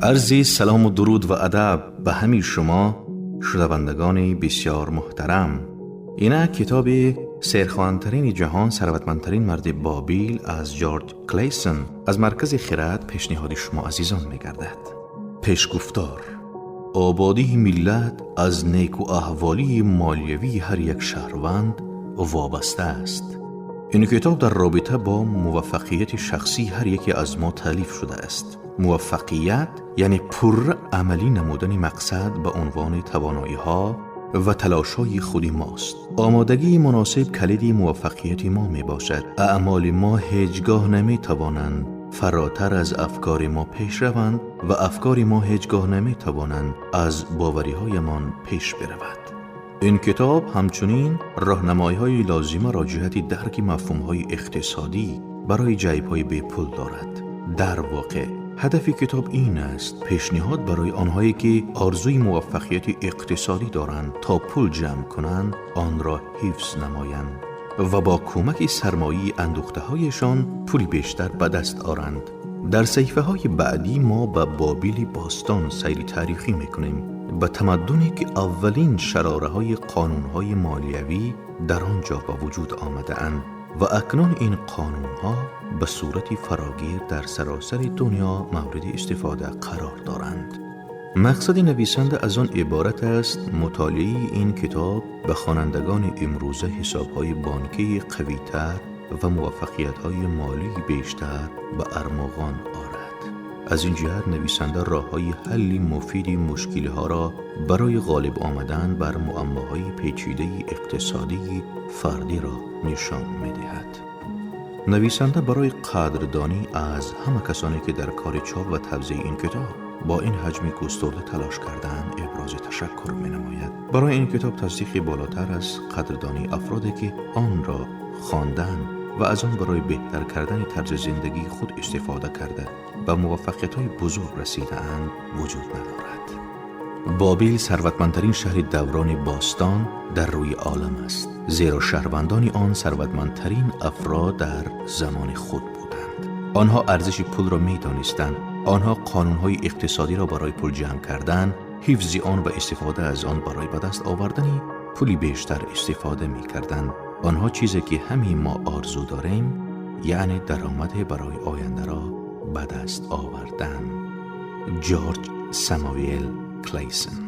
عرض سلام و درود و ادب به همه شما شنوندگان بسیار محترم. اینک کتاب سرخوانترین جهان، ثروتمندترین مرد بابیل از جورج کلیسون از مرکز خرد پیشنهاد شما عزیزان می‌گردد. پیشگفتار: آبادی ملت از نیکو احوالی مالیوی هر یک شهروند وابسته است. این کتاب در رابطه با موفقیت شخصی هر یکی از ما تألیف شده است. موفقیت یعنی پر عملی نمودن مقصد به عنوان توانایی‌ها و تلاش‌های خودی ماست. آمادگی مناسب کلید موفقیت ما می‌باشد. اعمال ما هیچگاه نمی‌توانند فراتر از افکار ما پیش روند و افکار ما هیچگاه نمی‌توانند از باوری‌هایمان پیش برود. این کتاب همچنین راهنمایی‌های لازمه را جهت درک مفهوم‌های اقتصادی برای جیب‌های بی‌پول دارد. در واقع هدف کتاب این است پیشنهاد برای آنهایی که آرزوی موفقیت اقتصادی دارند تا پول جمع کنند، آن را حفظ نمایند و با کمک سرمایه اندوخته‌هایشان پول بیشتر به دست آرند. در صحیفه‌های بعدی ما به بابیل باستان سیر تاریخی می‌کنیم، به تمدنی که اولین شراره‌های قانون‌های مالیوی در آنجا به وجود آمده‌اند و اکنون این قانون‌ها به صورت فراگیر در سراسر دنیا مورد استفاده قرار دارند. مقصد نویسنده از آن عبارت است مطالعه این کتاب به خوانندگان امروزه حساب‌های بانکی قوی‌تر و موفقیت‌های مالی بیشتر به ارمغان آورد. از این جهت نویسنده راه‌های حل مفید مشکل‌ها را برای غالب آمدن بر معماهای پیچیده اقتصادی فردی را نشان می‌دهد. نویسنده برای قدردانی از همه کسانی که در کار چاپ و توزیع این کتاب با این حجم گسترده تلاش کردند ابراز تشکر می‌نماید. برای این کتاب تصدیق بالاتر از قدردانی افرادی که آن را خواندند و از آن برای بهتر کردن طرز زندگی خود استفاده کرده و موفقیت‌های بزرگ رسیده‌اند وجود ندارد. بابیل ثروتمندترین شهر دوران باستان در روی عالم است، زیرا شهروندان آن ثروتمندترین افراد در زمان خود بودند. آنها ارزش پول را می‌دانستند. آنها قانون‌های اقتصادی را برای پول جمع کردن، حفظ آن و استفاده از آن برای به دست آوردن پولی بیشتر استفاده می‌کردند. آنها چیزی که همین ما آرزو داریم، یعنی درآمد برای آینده را به دست آوردن. جورج ساموئل کلیسون.